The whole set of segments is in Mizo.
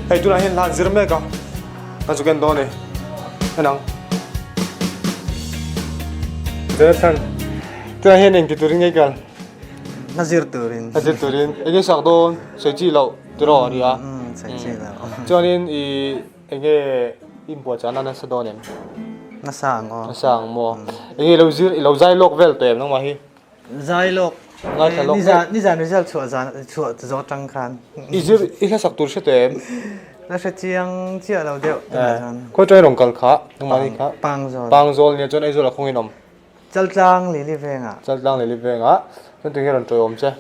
Hei tunah hian hla an zir mek a, ka chu ken dawn a ni. En ang. Jonathan, tunah hian engti turin nge i kal? Hla zir turin. Hla zir turin. Enge sak dawn? Sawi chi loh tiraw a nia. Sawi chi loh. Chuanin i enge i inbuatsaih nan nasa dawn em? Nasa ang aw. Nasa ang maw? Enge i lo zir, i lo zai lawk vel tawh em nangmah hi? Zai lawk. Ngaithla lawk vel. Nizan result chhuah zan chhuah zawh atang khan. I zir i hla sak tur hre tawh em? La hre chiang chiah lo deuh tunah chuan. Khawi tawng i rawn kal kha nangmah hi kha? Pangzawl. Pangzawl nia chuan Aizawl ah khawngin awm. Chaltlang Lili vengah. Chaltlang Lili vengah. Chuan tunge rawn tawiawm che?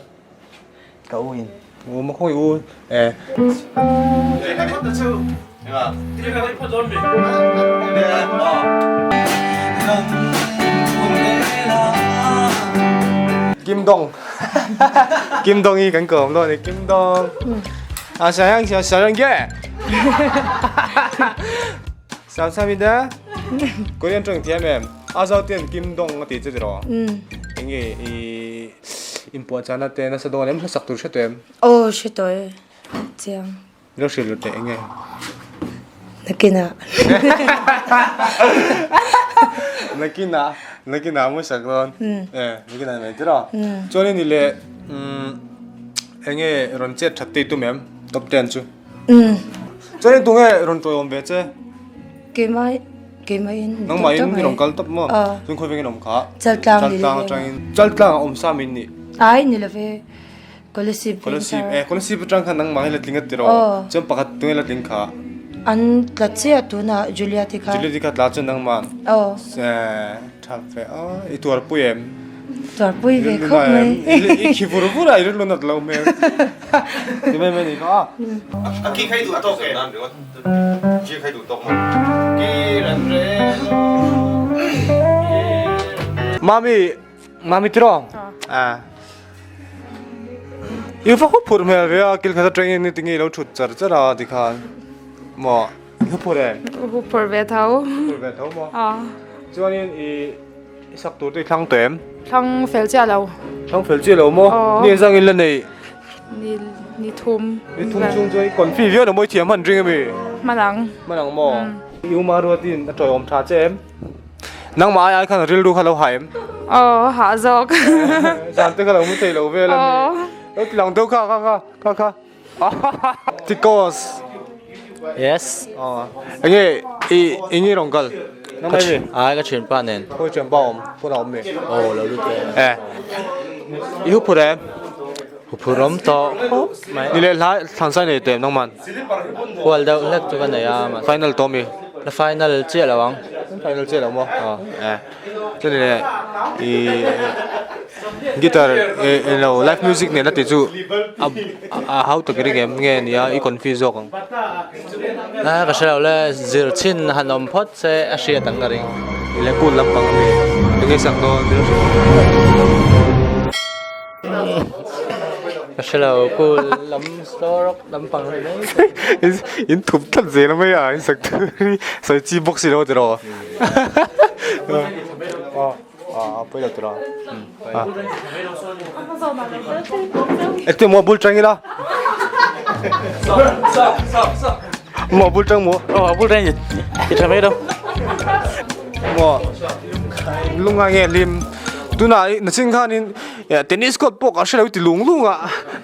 Ka u in. U maw khawi u e. Kim Dong. Kim Dong hi kan kawm dawn a ni. Kim Dong. A sayang sayang ge. Samsamida, Korean tawng thiam em? A zau ten Kim Dong a tih chu tiraw? Enge i inpuahchahna te nasa dawn em? Hmasak tur hre tawh em? Aw hre tawh e, chiang. Lo hrilh lut teh enge? Nakinah. Nakinah, nakinah a hmasak dawn. E, nakinah mai tiraw? Chuanin i leh enge rawn chet that te i tum em? Top ten chu. Chuan tunge rawn tawiawm ve che? Keimah keimah in. Nangmah in i rawn kal tawp maw? Chuan khawi vengin awm kha? Chaltlang Chaltlang atangin. Chaltlang a awm sa min nih? Ai ni love. Kolasib Kolasib e Kolasib atang khan nangmah hi la tling a ti rawh. Chuan pakhat tunge la tling kha? An tla chiah tunah Julia te kha. Julia te kha tla chuan nangmah. Tha ve a, i tuarpui em? Tuarpui ve khawp mai. I khi vur vur a, i rilru nat lo hmel. Ti mai mai ni kha a. A ki khai duh tawk e. Ki khai duh tawk maw? Ki ran re lo. Mami, Mami tiraw? A. I va khaw phur hmel ve a, kil khat atangin ni tinge i lo thut char char a tikhan. Maw? I khaw phur em? Hu phur ve tho. Phur ve tho maw? Chuanin i i sak tur te i thlang tawh em? Thlang fel chiah lo. Thlang fel chiah lo maw? Ni engzang in la nei? Ni ni thum. Ni thum chung chuan i confi viau lo maw i thiam hman ring ami? Hman ang. Hman ang maw? I uma ruatin a tawiawm tha che em? Nangmah ai ai khan a rilru kha lo ha em? Aw ha zawk. Zan te kha lo mu thei lo vel ami? Lo ti lang deuh kha kha kha kha kha. Tikos. Yes. Enge i enge rawng kal? Nang mai mi? Ai ka thian pa nen. Khawi thian pa awm? Pawn ah awm mi? Aw lo lut ve. Eh. I hu phur em? Hu phur awm tawh khawp mai. Ni leh hla thlan sai nei teh em nang man? Hual deuh hlek chu ka nei a. Final tawh mi? La final chiah lo ang. Final chiah lo maw? Aw. Eh. Chuan leh i guitar eng lo live music nen a tih chu a a hau tak ring em nge nia i confuse zawk ang. A ka hre lo le zir chhin han awm phawt se a hriat ang ka ring. Leh kut lampang ami enge sak dawn min lo hrilh. Ka hre lo kul lam slow rock lampang rih mai. In thup tlat zel mai a in sak tur hi sawi chi bawk si lo tiraw. Eng maw bul tang ila maw bul tang maw aw bul tang i tha mai đâu maw lunga nge lim tuna na ching khanin tennis court pawh ka hre lo ti lung lung a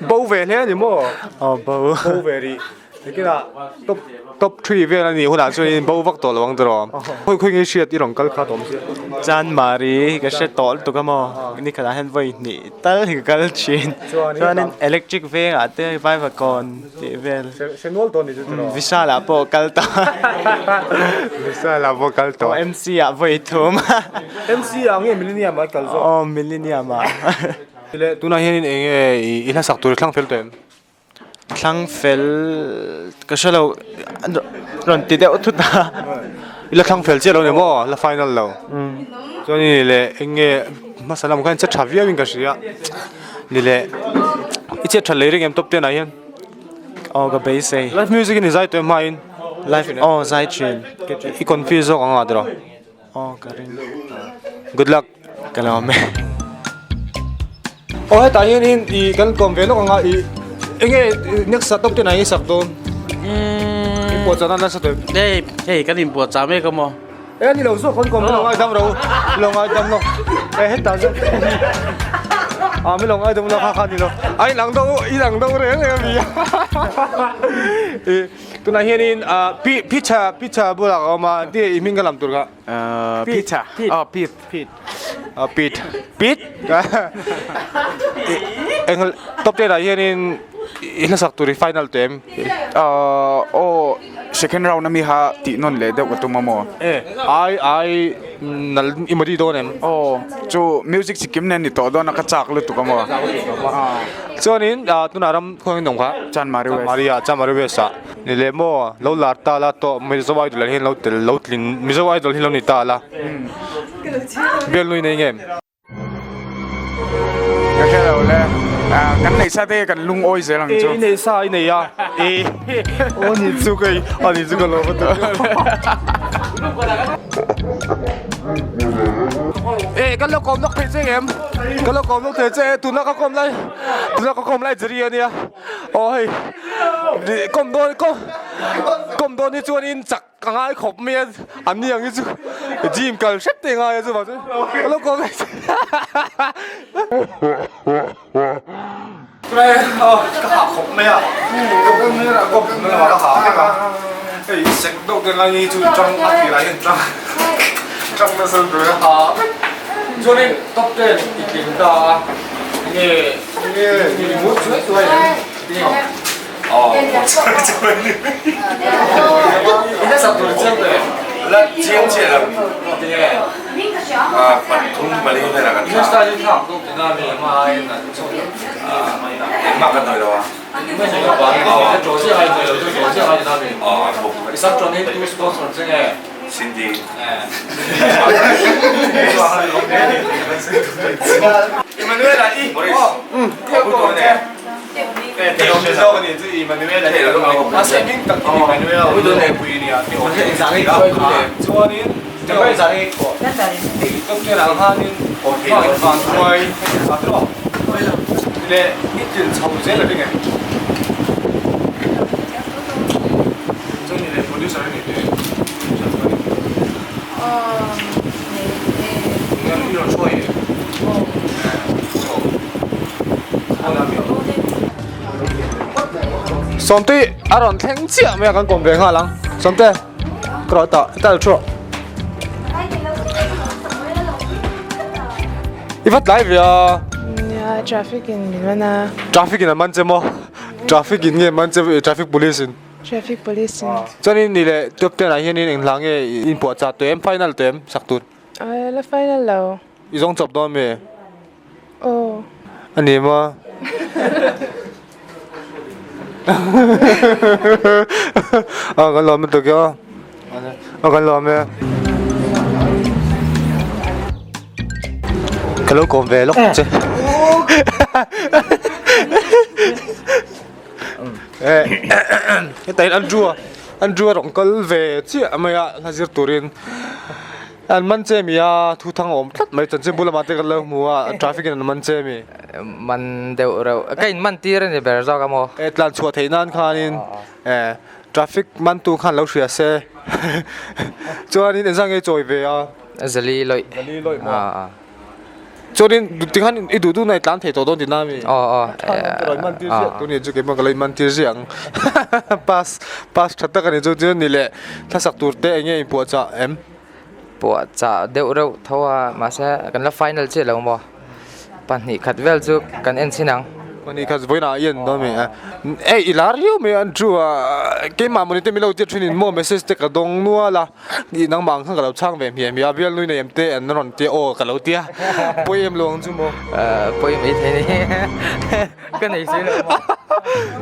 bo ve hle ani maw aw bo bo ve rih Nikina top top 3 vel ani hunah chuan bo vak tawh lo ang tiraw. Khawi khawi nge hriat i rawn kal kha tawm sia. Chanmari ka hre tawh lutuk a maw ni khatah hian vawi hnih tal hi ka kal thin. Chuanin electric vengah te vaivakawn tih vel. Hre nual dawn ni chu tiraw. Vishal ah pawh kal tawh. Vishal ah pawh kal tawh. MC ah vawi thum. MC ah nge Millennium ah i kal zawk? Aw Millennium ah. Tunah hianin eng nge i hlasak tur i thlang fel tawh em? Thlang fel ka hre lo rawn ti deuh thut a. I la thlang fel chiah lo ni maw? La final lo. Chuan i leh eng nge hmasa lamah khan che tha viau in ka hria. Ni leh i chet that leh ring em top ten ah hian? Aw ka beisei. Live music in i zai tawh em hmain? Live aw zai thin. I confuse zawk ang a tiraw? Aw ka ring. Good luck. Ka lawm e. Aw hetah hianin i kan kawm ve lawk anga i enge next ah top ten ah enge sak dawn? Umm. Inpuahchah nan nasa tawh em? Hei, hei kan inpuahchah mek a maw? E ani lo zawk kan kawm lo ngaidam ro, lo ngaidam lo. E hetah zawk a mi lo ngaidam lo kha kha ni lo. A inang deuh, inang deuh reng reng a mi a. E tunah hianin pi picha picha bulah ka awm a, ti i hming ka lam tur kha. Picha, oh pit. Pit, pit, pit. Eng top ten ah hianin i hlasak tur i final teh em? Aw second round ami kha tih nawn leh deuh ka tum a maw? E ai ai nal i mawdi dawn em? Aw chu music chikim nen ni tawh dawn a ka chak lutuk a maw? Chuanin tunah ram khawngaih in awm kha? Chanmari West. Chanmari ah Chanmari West ah. Ni leh maw lo lar ta la tawh Mizo Idol ah hian lo tel lo tlin Mizo Idol hi lo ni ta la bial nui nei nge. Ka hre lo le kan neih sa te kan lungawi zel ang chu. I neih sa i nei a e aw ni chu ka a ni chu ka lo va tum. E kan lo kawm lawk thei che em kan lo kawm lawk thei che tuna ka kawm lai tuna ka kawm lai Jerry ania. Aw hei kawm dawn kawm kawm dawn hi chuanin chak ka ngai khawp mai a an ni ang hi chu gym kal hrep te ngai a chuvang chuan ka lo kawm aw ka hah khawp mai a kawm ka hah vek a hei sek deuh te ngai hi chu tang a tirah hian tang tang nasa tur a hah vek chuanin top ten i tling ta a enge. Sawmte a rawn thleng chiah mai a kan kawm ve nghal ang Sawmte ka rawh tah hetah lo thu rawh i va tlai ve a Nia traffic in min man a traffic in a man che maw traffic in nge man che traffic police in Traffic police in. Chuanin ni leh top ten ah hianin eng hla nge in puah chah tawh em final tawh em sak tur? Aw la final lo. I zawng chawp dawn mi? Aw. A ni maw? Aw kan lawm lutuk e aw. Aw kan lawm e. Ka lo kawm ve lawk che. Heta hian Andrew a Andrew a rawn kal ve chiah mai a hla zir turin an man che mi a thu thang a awm tlat mai chanchin bul lamah te kan lo hmu a traffic in an man che mi man deuh reuh ka in man tir a ni ber zawk a maw e tlan chhuah theih nan khanin e traffic man tu khan lo hria se chuanin engzah nge chawi ve a zali lawih zali lawih maw Chuanin tikhan i duh duh na i tlan thei tawh dawn tihna ami? Aw aw. Ka lo inman tir ziah tun ni chu keimah ka lo inman tir ziah ang. Pass pass tha tak a ni chu chuan ni leh thlasak tur te eng nge inpuahchah em? Puahchah deuh reuh tho a mahse kan la final chiah lo maw? Pahnih khat vel chu kan en chhin ang. Pahnih khat vawiinah i en dawn mi a? Ei i lar riau mai a Andrew a keimah mawni te min lo tir thin in maw message te ka dawng nual a. Ih nangmah ang khan ka lo chhang ve hmiah hmiah a, bial nui nei em te an rawn tia aw ka lo tia, pawi em lo ang chu maw? Pawi mai thei ni, ka nei si lo maw?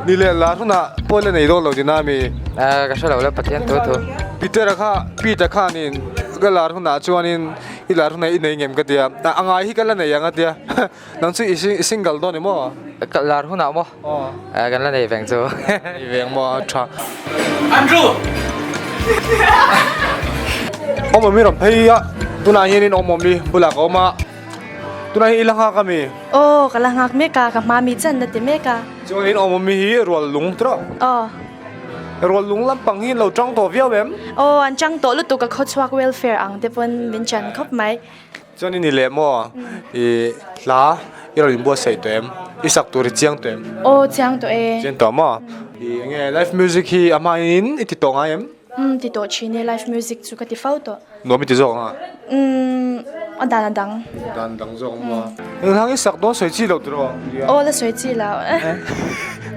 Ni leh lar hunah pawi la nei dawn lo tina mi? Ka hre lo la Pathian thu thu. Peter-a kha, Peter khanin ka lar hunah chuanin i lar hunah i nei ngem ka tia, a ngai hi ka la nei ang a tia, nang chu i single dawn ni maw? Ka lar hunah maw? Kan la nei veng chu. Nei veng maw a tha. Andrew! Awm awm hi rawn phei a, tunah hianin awm awm hi bulah ka awm a, tunah hian i la nghak ami? Aw ka la nghak mek a, ka hma mi chan la ti mek a. Chuanin awm awm hi rual lung tawh. Aw. Ruallung lampang hi an lo tang tawh viau em? Aw, an tang tawh lutuk a khawchhuak welfare ang te pawn min chan khawp mai. Chuan i ni leh maw? I hla i rawn inbuatsaih tawh em? I sak tur i chiang tawh em? Aw, chiang tawh e. Chiang tawh maw? I enge live music hi a hmain i ti tawh ngai em? Umm, ti tawh thin e, live music chu ka ti fo tawh. Nuam i ti zawk ang a? Umm, a dan a dang. A dan a dang zawk ang maw? Eng hlang i sak dawn sawi chi loh tiraw? Aw, la sawi chi lo.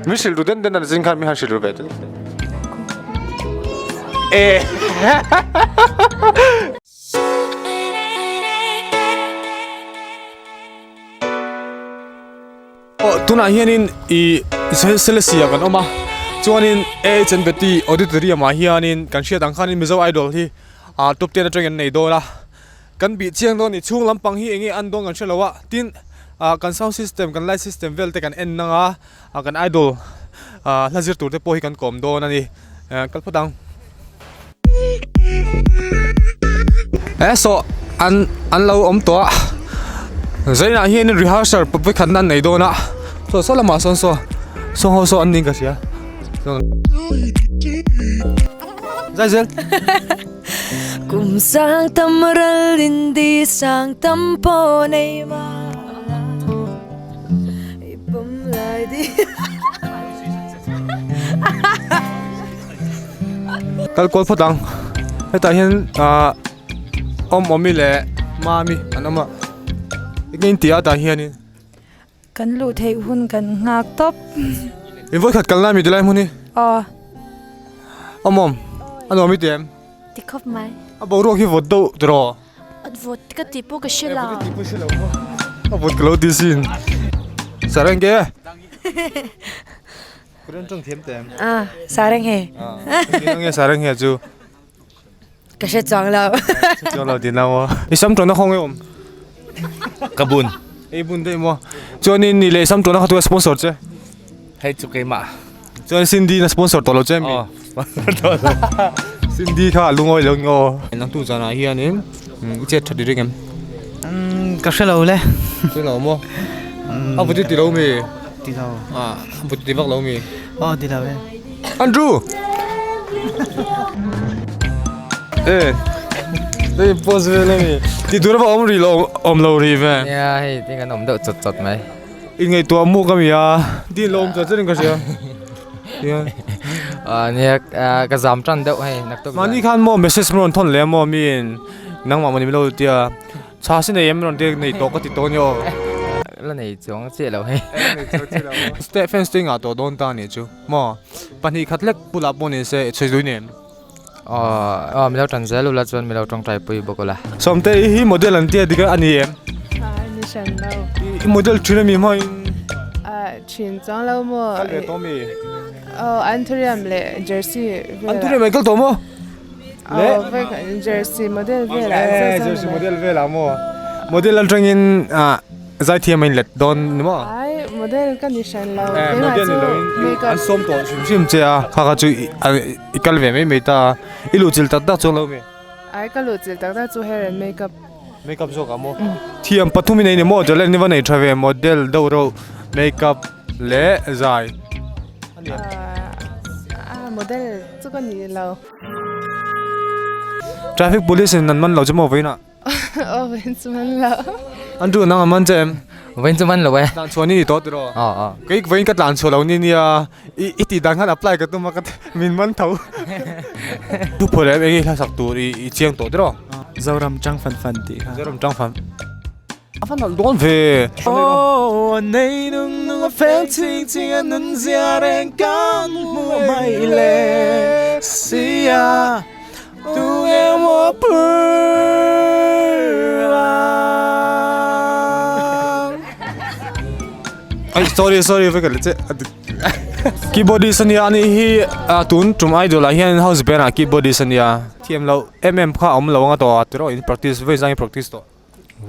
Min hrilh ru den den a zing khan min han hrilh ru ve tel teh. E. Aw tunah hianin ih Selesih ah kan awm a chuanin AHN Beti auditorium ah hianin kan hriat ang khanin Mizo Idol hi ah top ten atangin an nei dawn a kan bih chiang dawn a ni chhung lampang hi enge an dawn kan hre lo a tin ah kan sound system kan light system vel te kan en nang a ah kan idol ah hla zir tur te pawh hi kan kawm dawn a ni eh kal phawt ang. Eh saw an an lo awm tawh a zainah hianin rehearsal vawikhatna an nei dawn a saw saw lamah sawn saw saw ho saw an niin ka hria zai zel. Kum sang tam ral in di sang tam pawh nei mah la i pawm lai di. Kal kual phawt ang hetah hian ahh awm awmi leh mami an awm a eng in tih a tah hianin Kan luh theih hun kan nghak tawp. In vawikhat kalna ami tilai hmun hi? Aw. Awm awm a nuam i ti em? Ti khawp mai. A boruak hi vawt deuh tiraw? Vawt ka tih pawh ka hre lo. Vawt ka tih pawh hre lo maw? A vawt ka lo ti sin. Sareng ke? Korean tawng thiam teh em? Ah, sareng he. Ah, nge sareng he chu? Ka hre chuang lo. Hre chuang lo tin lo. I sam tawna khaw nge awm? Ka bun. Ei bun daih maw? Chuanin ni leh sam tawna kha tu a sponsor che? Hei chu keimah. Chuan Cindy na sponsor tawh lo che mi? Aw, sponsor tawh lo. Cindy kha a lungawi lo nge aw. Nangtu zanah hianin i chet that i ring em? Ka hre lo le. Hre lo maw? A vut i ti lo mi? Ti lo. A vut i ti vak lo mi? Aw ti lo e. Andrew! E, hei pause vel a mi. Ti tur a va awm rih lo awm lo rih ve. Nia hei tin kan awm deuh chawt chawt mai. I ngaihtuah muk a mi a, tin lo awm chawt chawt in ka hria. Nia ka zam tan deuh hei naktuk. Mahni khan maw message min rawn thawn leh a maw miin nangmah mawni min lo tia. Chha si nei em rawn te nei tawh ka ti tawh a ni aw. La nei chuang chiah lo hei. La nei chuang chiah lo. Step fans te ngah tawh dawn ta a nih chu. Maw pahnih khat lek bulah pawh ni se i chhui zui nen. Aw aw milo tan zel ula chuan milo tawngtai pui bawk ula. Sawmte i hi model an tia dik a ni em? A ni hran lo. I model thin a mi hma in? A thin chuang lo maw? Kal ve tawh mi? Aw anthurium leh jersey vel ah. Anthurium an kal tawh maw? Aw vek jersey model vel ah Eh jersey model vel ah maw? Model atangin ah zaithiam a inlet dawn ni maw? Ai model ka ni hran lo. Eh model ni loin an sawm tawh hrim hrim che a kha kha chu i kal ve mai mai ta a i luh chilh tak tak chuang lo mi? Ai ka luh chilh tak tak chu hair and makeup. Makeup zawk ah maw? Thiam pathum i nei ni maw? Talent ni va nei tha ve model deuh reuh makeup leh zai. Ah model chu ka ni lo. Traffic police in an man lo che maw vawiin ah? Aw vawiin chu man lo. Andrew nang an man che em? Vawiin chu man lo e. Tlan chhuah ni ni tawh tiraw? Aw aw. Kei vawiin ka tlan chhuah lo ni nia i tih dan khan apply ka tum a ka min man tho. Thu phaw leh em eng i hlasak tur i chiang tawh tiraw? Zoram tang fan fan tih kha. Zoram tang fan. A va nalh dawn ve. Aw nei nung nung a fel ching ching a nun zia reng kan hmu mai le sia tu emaw pur ang. Ai sorry sorry ve ka le che keyboardist ania ani hi tun tum idol ah hian house band ah keyboardist ania thiam loh em em kha a awm lo anga tawh a tiraw in practice vawi zang in practice tawh.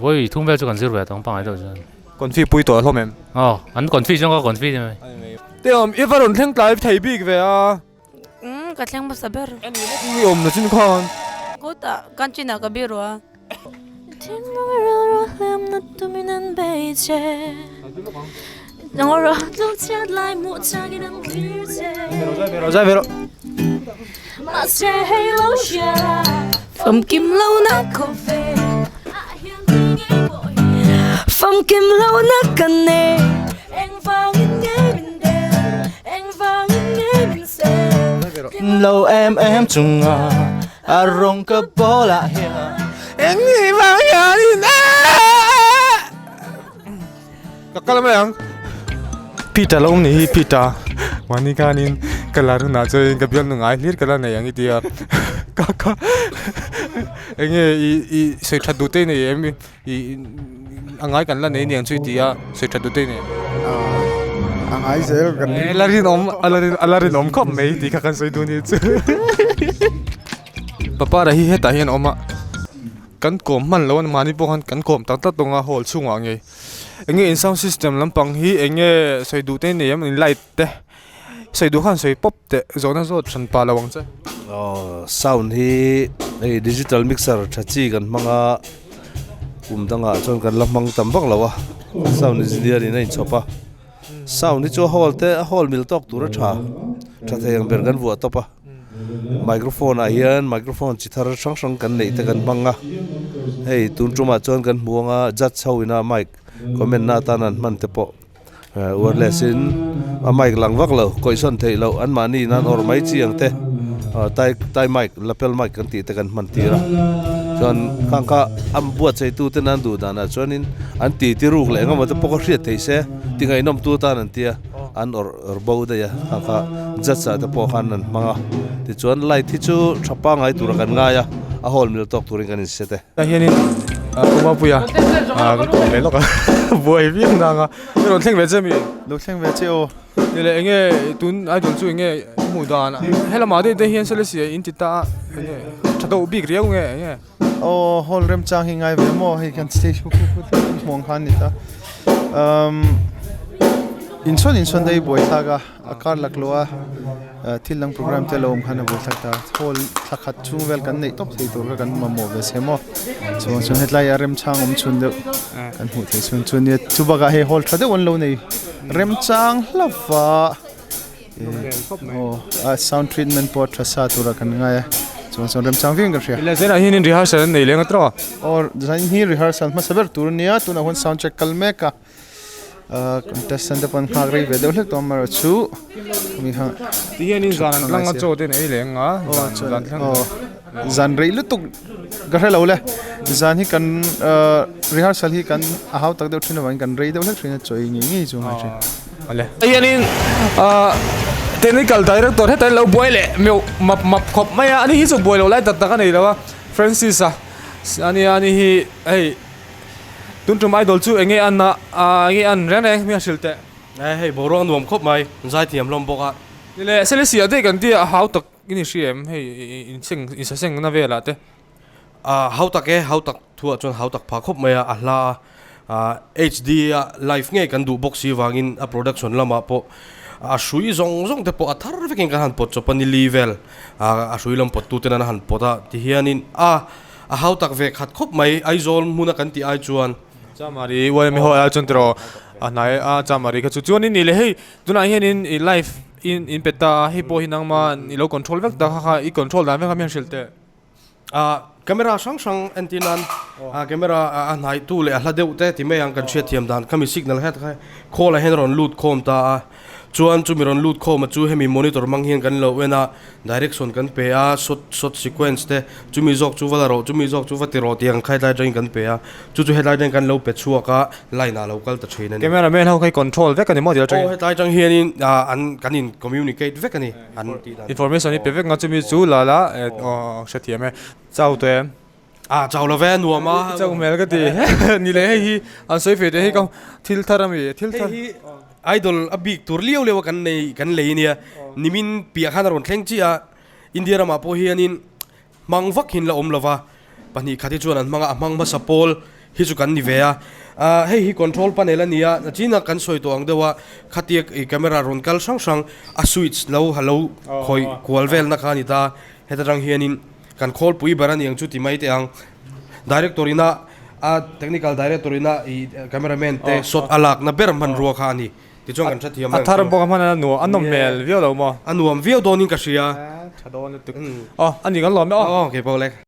Vawi thum vel chu kan zir ve tawng pangai deuh chuan. Confi pui tawh hlawm em? Aw, an confi chuan ka confi ni mai. Te awm, i va rawn thleng tlai thei bik ve a. Umm, ka thleng hmasa ber. I awm na chin khan. Kawtah kan chinah ka biru a. Zai ve rawh. Mahse hei lo hria la Famkim lo na khawvel ah hian tui ngei pawh hi Famkim lo na ka nei Engvangin nge min del Engvangin nge min sel Lo em em chunga a rawng ka bawl ah hian Engni vang hianin Ka kal mai ang. Peter lo awm ni hi Peter mahni khanin ka lar hunah chuan ka bialnu ngai hlir ka la nei ang i tia ka ka eng nge i i sawi that duh te i nei em i a ngai kan la nei aniang chu i tia sawi that duh te i nei em a ngai zel kan la rinawm a la a la rinawm khawp mai tih kha kan sawi duh ni chu Papara hi hetah hian a awm a kan kawm hman lo a mahni pawh khan kan kawm tak tak tawng a hall chhungah ngei. Eng nge in sound system lampang hi eng nge sawi duh te nei em in light te sawi duh khan sawi pawp teh zawhna zawt hran pah lo ang che. Aw sound hi hei digital mixer tha chi kan hmang a kum dangah chuan kan la hmang tam vak lo a sound engineer in a inchhawp a sound hi chu a hall te a hall mil tawk tur a tha tha thei ang ber kan vuah tawp a. Microphone ah hian microphone chi thar hrang hrang kan neih te kan hmang a hei tun tumah chuan kan hmu anga judge ho ina mic comment na atan an hman te pawh wireless in a mic lang vak lo kawihsawn theih loh an mahni in an awrh mai chi ang te tai tai mic lapel mic kan tih te kan hman tir a chuan khang kha a buatsaih tu ten an duh danah chuanin an ti ti ruk leh engemaw te pawh kha hriat theih se ti ngaihnawm tu atan an tia an awrh. Awr bo daih a kha kha judge ah te pawh khan an hmang a tichuan light hi chu tha pangngai tura kan ngai a a hall mil tawk turin kan inset e. Tah hianin Umapuia kan kawm leh lawk a buai viau nang a i rawn thleng ve che mi? Lo thleng ve che aw. Ni leh enge tun idol chu enge hmuh dan a helamah deuh te hian Selesih in ti ta a enge tha deuh bik riau nge enge? Aw hall remchang hi ngai ve maw hei kan stage khu khu khu hmuh ang khan a ni ta umm insawn insawn te hi buai thlak a a kar laklawh a thil dang program te lo awm khan a buai thlak ta hall thla khat chhung vel kan neih tawp thei tur kha kan mamawh ve se maw chuan chuan hetlai a remchang awm chhun deuh kan hmuh theih chhun chu nia chubakah hei hall tha deuh an lo nei remchang hlauh va. Aw sound treatment pawh tha sa tura kan ngai a chuan chuan remchang viau in kan hria. Ila zainah hianin rehearsal an nei leng a tawh a. Aw zain hi rehearsal hmasa ber tur a nia tunah huan sound check kal mek a ah contestant te pawh an nghak rei ve deuh hlek tawh a amaherawhchu chu mi kha Ti hianin zan an tlang a chaw te an ei leng a zan thleng aw zan rei lutuk ka hre lo le zan hi kan ah rehearsal hi kan a hau tak deuh thin avangin kan rei deuh hlek thin a chaw ei ngei ngei chu a ngai thin. Ale. Hianin technical director heta in lo buai leh meuh map map khawp mai a, ani hi chu buai loh lai tak tak a nei lo a, Francis a ania ani hi hei tun tum idol chu enge an a enge an reng reng hming a hrilh teh. Hei boruak nuam khawp mai, zaithiam hlawm bawk a. Ni leh Selesih ah daih kan tia a hau tak i ni hria em hei inseng insaseng na velah te. A hau tak e, hau tak thuah chuan hau tak phah khawp mai a, a hla a HD a live ngei kan duh bawk si vangin a production lamah pawh a hrui zawng zawng te pawh a thar vekin kan han pawt chawp a ni li vel a hrui lam pawt tuten an han pawt a tihianin a a hau tak ve khat khawp mai Aizawl hmuna kan tih ai chuan. Chamari YMA ho ai chuan tiraw a hnai a Chamari kha chu chuanin ni leh hei tunah hianin i live in in pe ta a hei pawh hi nangma i lo control vek ta kha kha i control dan vek a mi han hrilh teh. Ah camera hrang hrang entir nan ah camera a hnaih tu leh a hla deuh te ti mai ang kan hriat thiam dan khami signal het kha khawl ah hian a rawn lut khawm ta a chuan chumi rawn lut khawm a chu hemi monitor hmang hian kan lo en a direction kan pe a shot shot sequence te chumi zawk chu va la rawh chumi zawk chu va ti rawh tih ang kha hetlai atangin kan pe a chu chu hetlai atangin kan lo pe chhuak a line ah a lo kal ta thin a ni. Camera man ho kha i control vek a ni maw tih atangin? Aw hetlai atang hianin ah an kan in communicate vek a ni. An tih dan. Information hi pe vek nga chumi chu la la aw hrethiam e. Chau tawh em? Ah chau lo ve nuam a. Chau hmel ka ti. Ni leh hei hi an sawi fe teh hei ka thil thar a mi thil thar. Hei hi idol a bik tur liau liau a kan nei kan lei ania. Nimin piah khan a rawn thleng chiah a. India ramah pawh hianin Hmang vak hin la awm lova, pahnih khat hi chuan an hmang a, a hmang hmasa pawl hi chu kan ni ve a. Ahh hei hi control panel a ni a, nachina kan sawi tawh ang deuh a, khatia i camera rawn kal hrang hrang a switch lo ha lo khawih kual velna kha a ni ta, heta tang hianin kan khawlpui ber a ni ang chu ti mai teh ang. Director ina a technical director ina i cameraman te shot a lakna ber hmanrua kha a ni. Tichuan kan hrethiam A thar bawk a hman a nuam a nawm hmel viau lo maw? A nuam viau dawnin ka hria. Tha dawn lutuk. Aw, a ni kan lawm e aw. Aw, keipawh le.